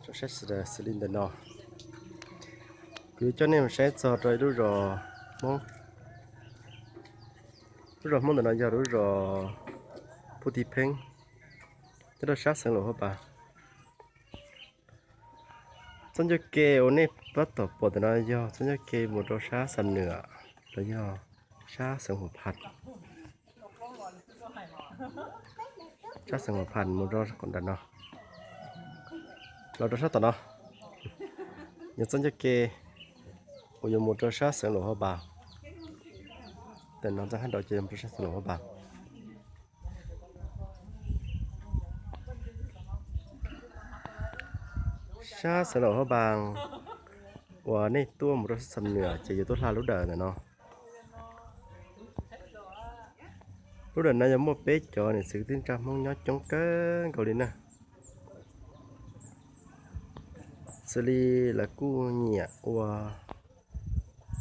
Saib xws li ntawm no, kuv yuav coj nej mus saib txog rau lub zos Hmoob. Lub zos Hmoob ntawm no yog lub zos Phuj Thij Pheeb, nyob rau sab xeev Luam Huab Pas. Txoj ncauj ke uas nej pab tom pom ntawm no yog txoj ncauj ke mus rau sab Xam Nwm, los yog sab xeev Huam Phas. Sab xeev Huam Phas mus rau nram no, los rau sab tom no, yog txoj ncauj ke uas yuav mus rau sab xeev Luam Huab Pas. Ntawm no txoj hab nraud ces yuav mus rau sab xeev Luam Huab Pas. Sab xeev Luam Huab Pas uas nej tuaj mus rau sab Xam Nwm ces yuav tuaj hla lub dawm ntawm no. Lub dawm no yog muaj peb cov niam txiv kwv tij neej tsa Hmoob nyob coob kawg nkaus li na. Xws li lawv kuj nyiam ua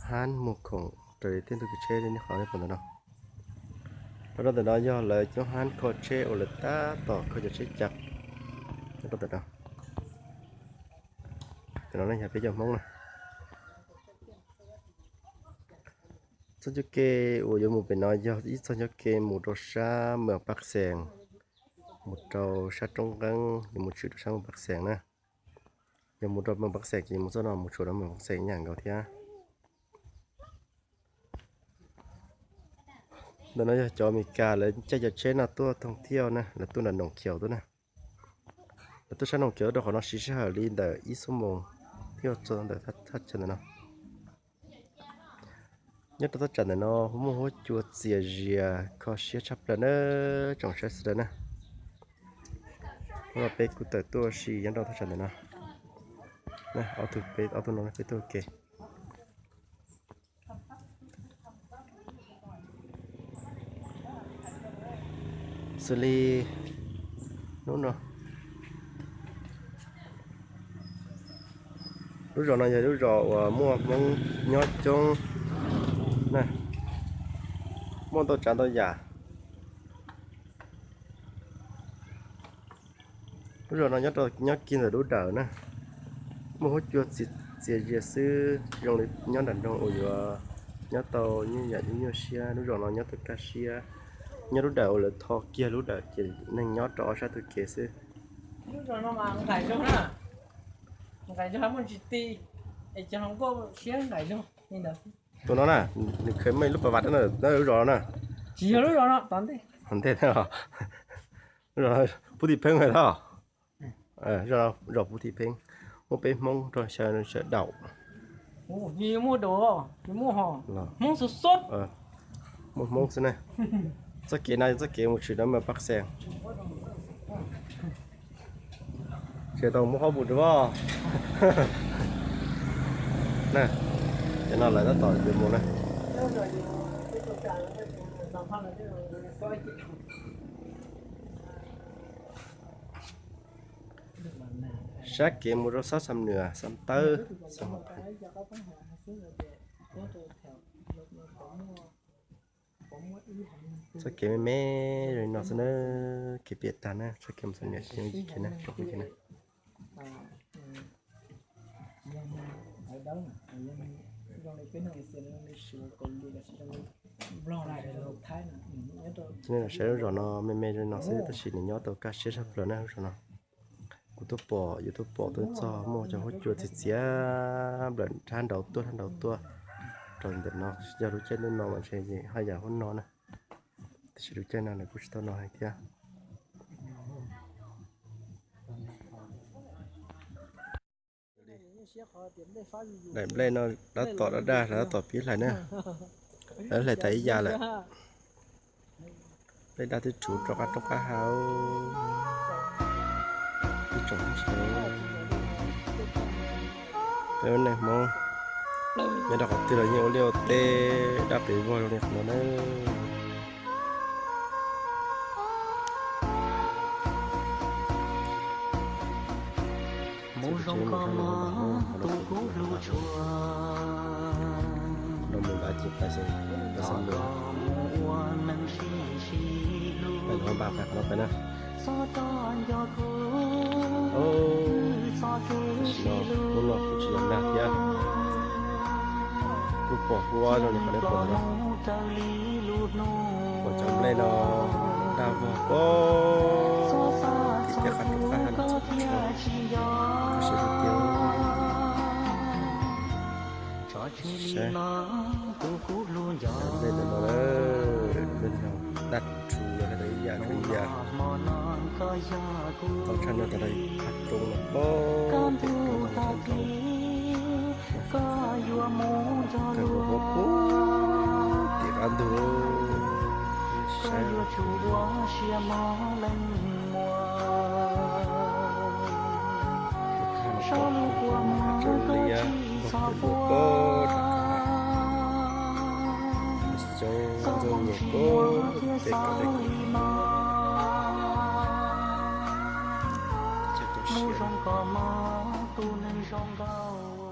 hab muag khoom raws li tej ntug kev tsheb li nej qhov nej pom ntawm no. Los rau ntawm no yog lawv cov hab kho tsheb uas lawv tab tom kho cov tsheb cas rau ntawm no. Ntawm no yog peb cov Hmoob na. Txoj ncauj ke uas yuav mus pem no yog ib txoj ncauj ke mus rau sab Moos Paj Xees, mus rau sab Roob Nqeeb, yuav mus tshwm rau sab Moos Paj Xees na. Yog mus rau Moos Paj Xees ces mus txoj no mus tshwm rau Moos Paj Xees ib yam nkaus thiab. Ntawm no yog cov Amelikas lawv caij cov tsheb no tuaj thooj thiaj na, lawv tuaj nram Noom Khiaus tuaj na. Lawv tuaj sab Noom Khiaus rau qhov no siv sij hawm li ntawm ib xuab moos thiaj txog ntawm thaj chaw ntawm no. Nyob rau thaj tsam ntawm no muaj huab cua txias zias kho siab tshaj plaws na, tsoom saib sawv daws na. Hnub no peb kuj tawm tuaj ua si nyob rau thaj tsam ntawm no. Ob tug, peb ob tug no peb tuaj ua ke. Xws li hnub no, lub zos no yog lub zos uas muaj Hmoob nyob coob na, muaj ntau tsav ntau yam. Lub zos no nyob rau, nyob kiag ntawm lub dawm na, muaj huab cua txias zias xwb, zoo li nyob nram nroog uas yuav nyob tau nyuaj yam nyuaj siab. Lub zos no nyob tau kaj siab, nyob lub dawm uas lawv tho kiag lub dawm ces neeg nyob rau ob sab tus kev xwb. Lub zos no mas nqaim zog na, nqaim zog muaj tsis ti, es cov hluas nkauj siab nqaim zog li ntawd. Tus no na, nws kheev muaj ib lub pas vas na, lub zos no na. Tsis yog lub zos no, tom ntej. Tom ntej thiab os. Lub zos Pub Thij Pheeb thiab os. Zos Pub Thij Pheeb, muaj peb Hmoob rau xyaw, xyaw daum. Muaj daum, muaj Hmoob xwb xwb. Muaj Hmoob xwb na. Txoj kev no txoj kev mus tshwm rau Moos Paj Xees. Tsis tau muab qhob mus rau voj. Na, cov no lawv tab tom yuav mus na. Sab kev mus rau sab Xam Nwm, Xam Tawb, Xam Nwm. Txoj kev me me zoo li no xwb na, kev piam tag na, txoj kev mus Xam Nwm kev na, tsoom phooj ywg na. Saib lub zos no me me zoo li no xwb tab sis nws nyob tau kaj siab tshaj plaws na lub zos no. Kuv tuaj pom, yus tuaj pom tuaj txog muaj cov huab cua txias txias nplawm dhab nraud tuaj dhab nraud tuaj rau ntawm no. Yog lub caij ntuj no mas ntshe haj yam huab no na, tab sis lub caij no lawv kuj tsis tau no heev thiab. Daim nplej no dab tom dab daj, lawv tab tom pib hlais na. Lawv hlais tas ib yam lawm. Nplej daj twb tsuv rov qab roob qab hav. Ib tsoom, peb ua neej Hmoob nyob rau qhov twg los yeej ua liaj ua teb dab pes vog zoo li qhov no na. Mus zoo koj mog tus kuv hlub tshua. Mus npaj ces pais, pais xab npua. Pais ntawm npaj pais qhov no pais na. Xob tso nco kuv Tam sim no lub no kuv tsis yog nag thiab, kuj pom huab zoo li qhov nej pom no. Pom cov nplej no dag vog pem tim tej qab roob qab hav no txhua txhua, koj saib tiag tiag. Saib, nplej ntawm no, nplej no dag rhu los hais tias ib yam rau ib yam. Tau tshaj no tas li qab roob los pem roob no, kawg nkaus huab pem tim qab ntug. Saib, tshaj no tau kuv tsev liaj vog pem luag pem roob, coob ntxoov nyem pem tej kom dej kom ceg tau siav.